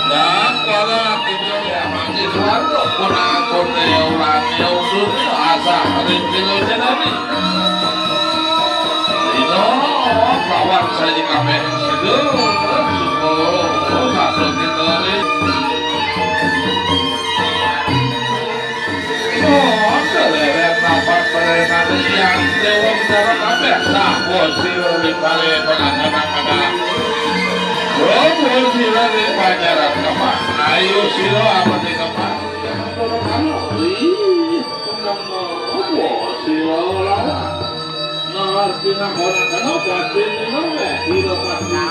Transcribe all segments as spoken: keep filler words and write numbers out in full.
Nah, para tidur ya, mangke swarga, pun angkon ya, urang ya, usun ya, asah ring kilo jenari. Dina, kawan saya kabeh, sedo, suko, satu kita ring. Oh, ada lewat rapat perintah yang Dewa Betara kabeh. Sampun sira ring kali penanganan. Sampun sira ring panjaran kemah. Ayo sira apa di kemah? Ih, tenang, apa sira lawan? Ngarti nak ora kena pati nino weh, ira pati.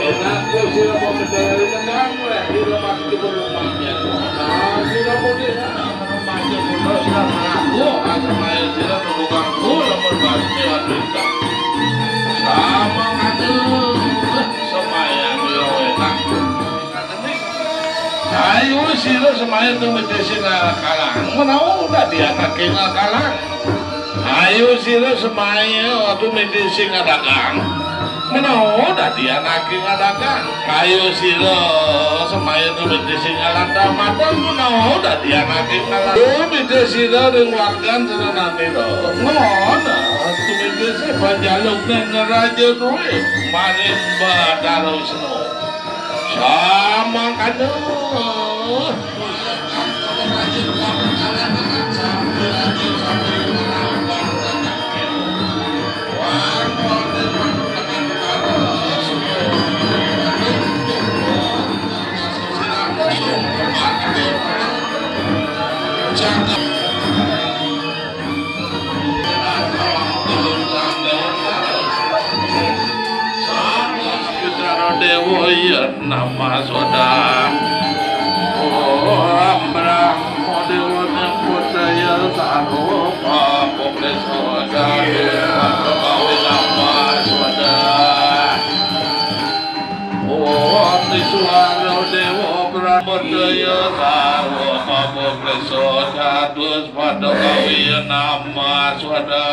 Enak tuh sira mau mencari tendang, weh, di rumah itu berumahnya. Nah, sira mau di sana, menumpangnya pun terus, nah, aku, asal main sira, bukan ku, lamun bantu, aduh, tak. Sama, aduh, semaya, sira, enak. Ayo sira semaya tumiti sing kalang. Menawa dadi anake kalang. Ayo sira semaya tumiti sing dagang. Menawa dadi anake dagang. Ayo sira semaya tumiti sing lantar-matar. Menawa dadi anake lantar. Tumiti sira ring wargan senenanira. Ngono. Tumiti sing panjaluk nang Raja Duwe. Maring Bathara Wisnu. Samangkana. Dewa ya nama soda. Om Brahma Dewa Nemputaya Sarupa Pukri Soda. Nama soda. Om Iswara Dewa Brahma Daya Sarupa Pukri Soda. Pada kawiyan nama swada.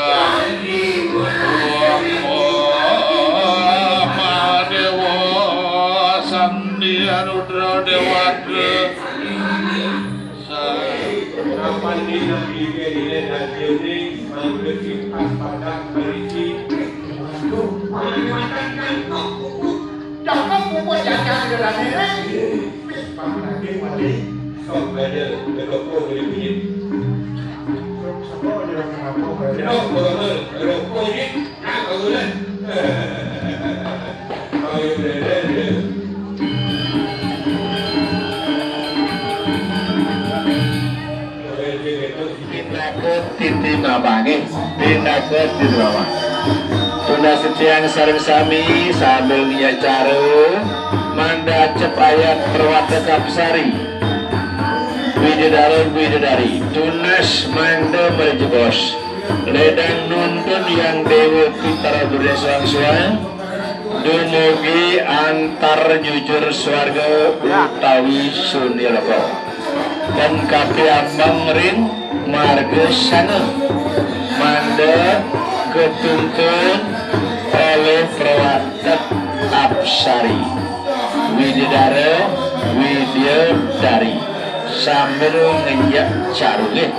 Om Mahadewa Sandia Rudra Dewata. Sa- Kapan di negeri ini dan ini mengkecil pas pada berisi. Tuh, jangan pupuk jajan dengan diri. Pak Raden Wali. Sok aja, berokok boleh bunyi. Sok, berokok, berokok, berokok, ini. Nah, bagus, eh. Ayo, deh, deh, deh. Pinakut titi mama nggih, pinakut titi mama. Tunas titiang sareng sami sambil nyacara manda cepayat perwatek Apsari. Widadari, widadari, tunas manda mrejebos. Ledang nuntun yang dewa pitara durya suang-suang. Dumugi antar jujur swarga utawi suniraka. Ten kapiambang ring marga sana. Manda ketuntun oleh prawatek Apsari. Wididara, Widya Dari. Sambil ngenjak caru nggih.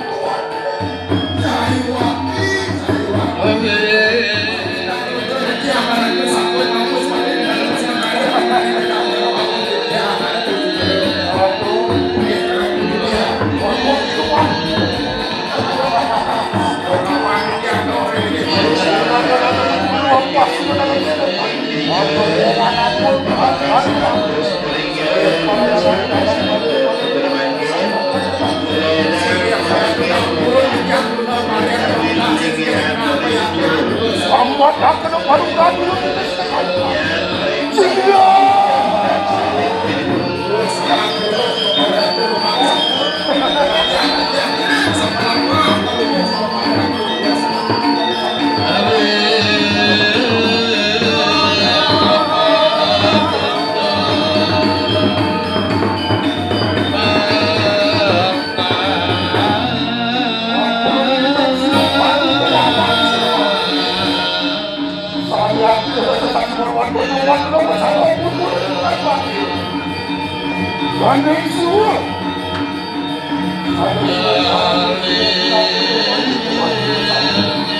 Pandai suwun.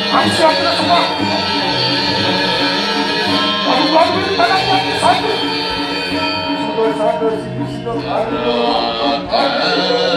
Ayo, siap kita semua. Aduh, bagus, kita lagi satu. Sudah satu, sini, sini, aduh, aduh, aduh, aduh.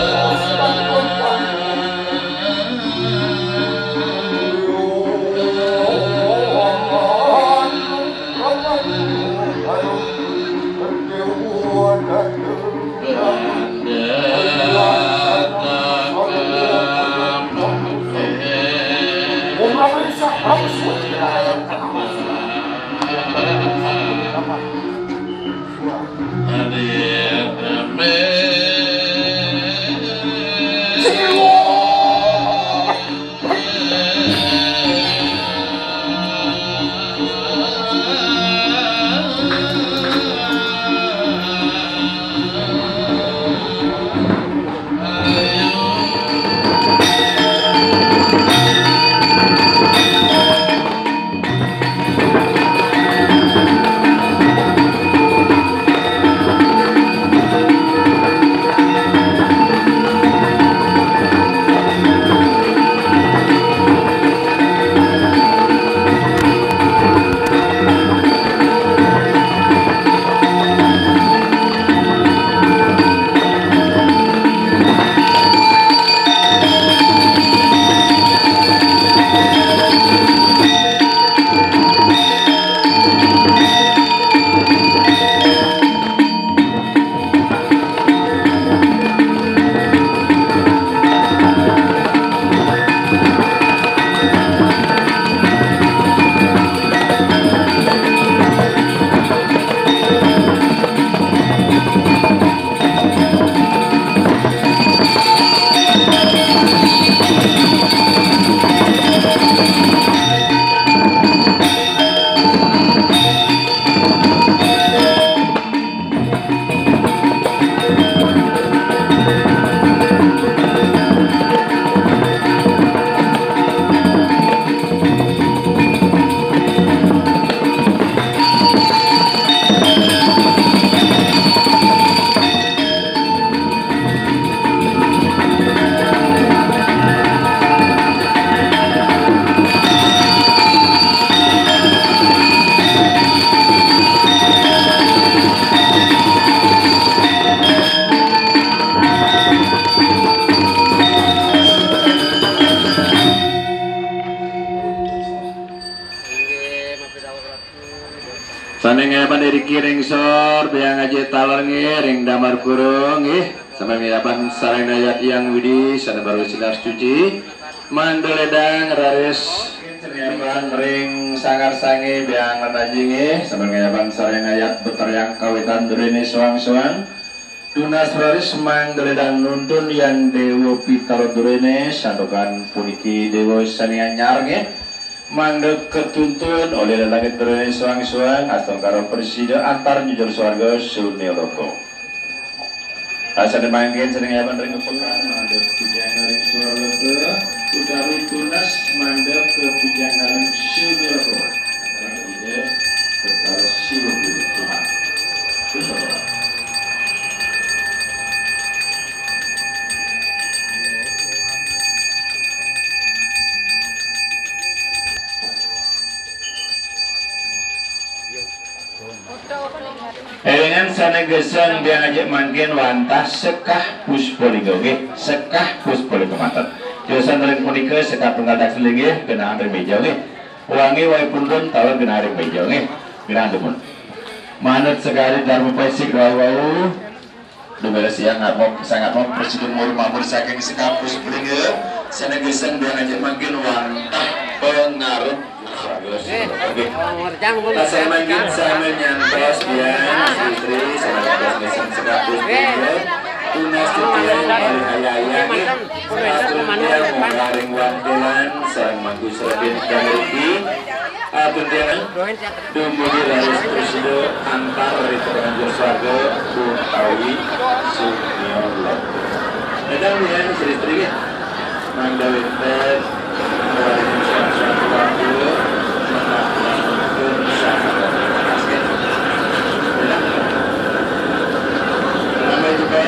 Sané ngayaban iriki ring sor, biang aja taler nggih, ring damar kurung nggih. Sambil ngayaban sareng dayat Hyang Widhi, sané baru sinar suci. Mangda ledang raris ngayaban ring sanggar sangé, biang lan aji nggih. Sambil ngayaban sareng dayat Betara Hyang Kawitan Duréné soang-soang. Tunas raris mangda ledang nuntun Hyang Déwa Pitara Duréné, santukan puniki déwa sané anyar nggih. Mangda katuntun olih lelangit Duréné soang-soang, astungkara prasida antar njujur swarga sunia loka. Asané mangkin sané ngayaban ring pekan, mangda pujana ring swarga utawi tunas mangda kapujana ring sunia loka. Ida Betara Siwa Guru Tuhan. Terus apa? Élingan sané gesang biang ajak mangkin wantah sekah puspa lingga nggih, sekah puspa lingga matet. Tiosan ring punika sekah tunggal taksila nggih, genahang ring méja nggih. Wangi waé pun taler genahang ring méja nggih. Genahang dumun. Manut segari darma paisik wau-wau. Dumeles Hyang Atma, Sang Atma prasida mur mabur saking sekah puspa lingga, sané gesang biang ajak mangkin wantah pangarep. Nggih. Tasané mangkin sané nyantos biang istri sané nyantos gesang sekah puspa lingga. Tunas titiang malih ayah-ayah nggih. Atur tiang mungkaring wantilan sareng mangku srebin kang riki. Atur tiang dumugi raris prasida antar ring panganjur swarga utawi sunia loka. Nedang ya istri-istri nggih. Mangda wénten warga swarga, mangda pun swarga. Nedang. Namanya juga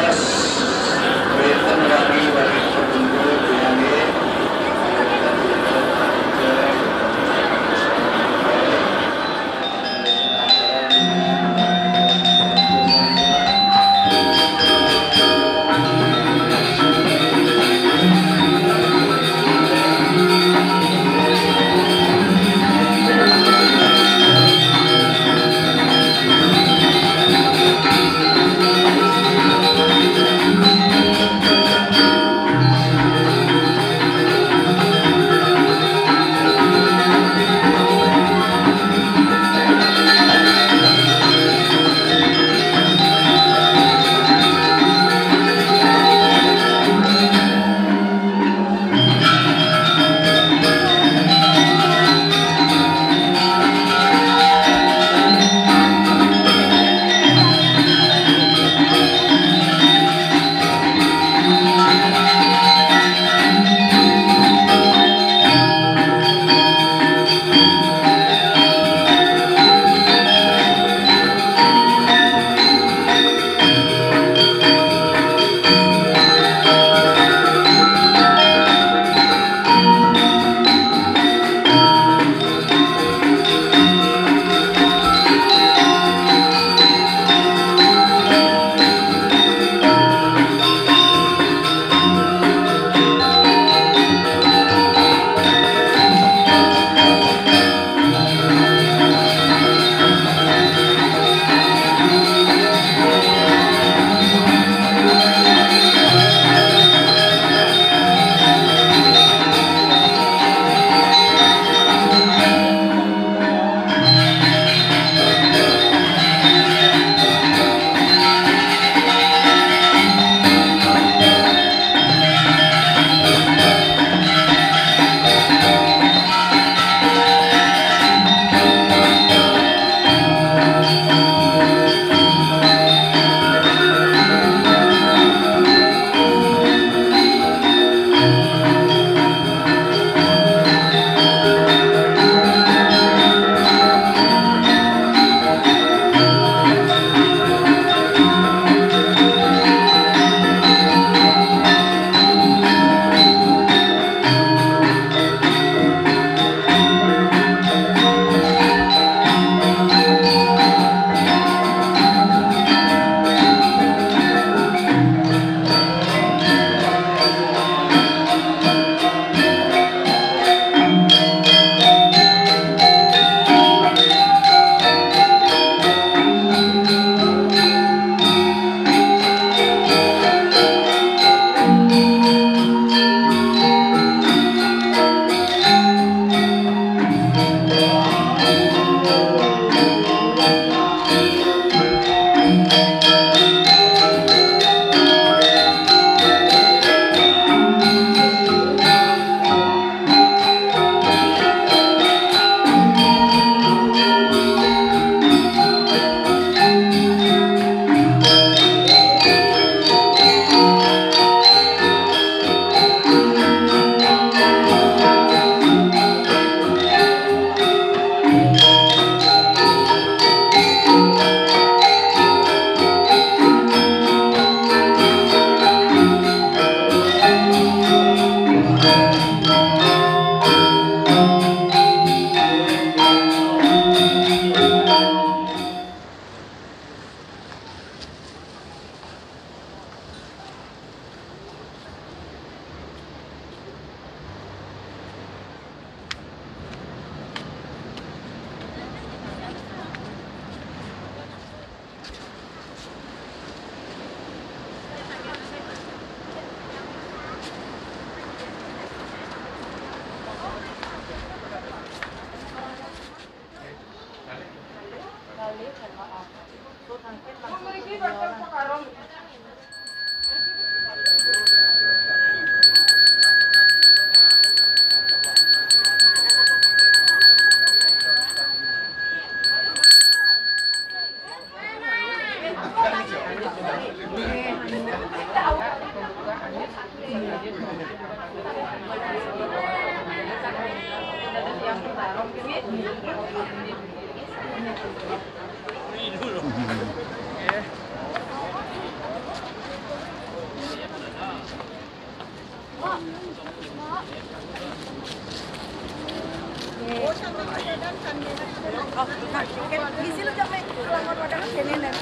Isi lu jam nih, kalau mau pada sini nih.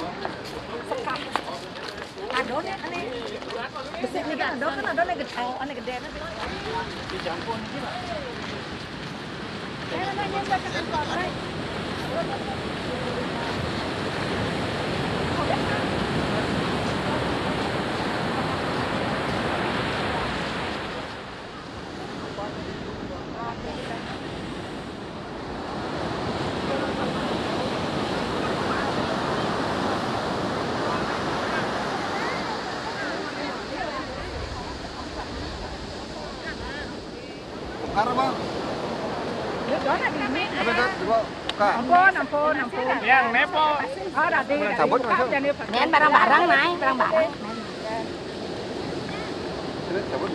Adone ane. Besik niki ado kan adone gedhe, ane gedhe. Dicampur niki, Pak. Bongkar apa? Ya, jangan ini. Apa itu? Coba buka. Ampun, ampun, ampun. Yang nepo. Oh, tadi. Cabut, masuk. Jangan barang-barang, Nay, barang-barang. Sini, cabut.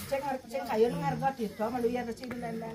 Ceng, ceng kayu ngargot itu malu ya, ceng lele.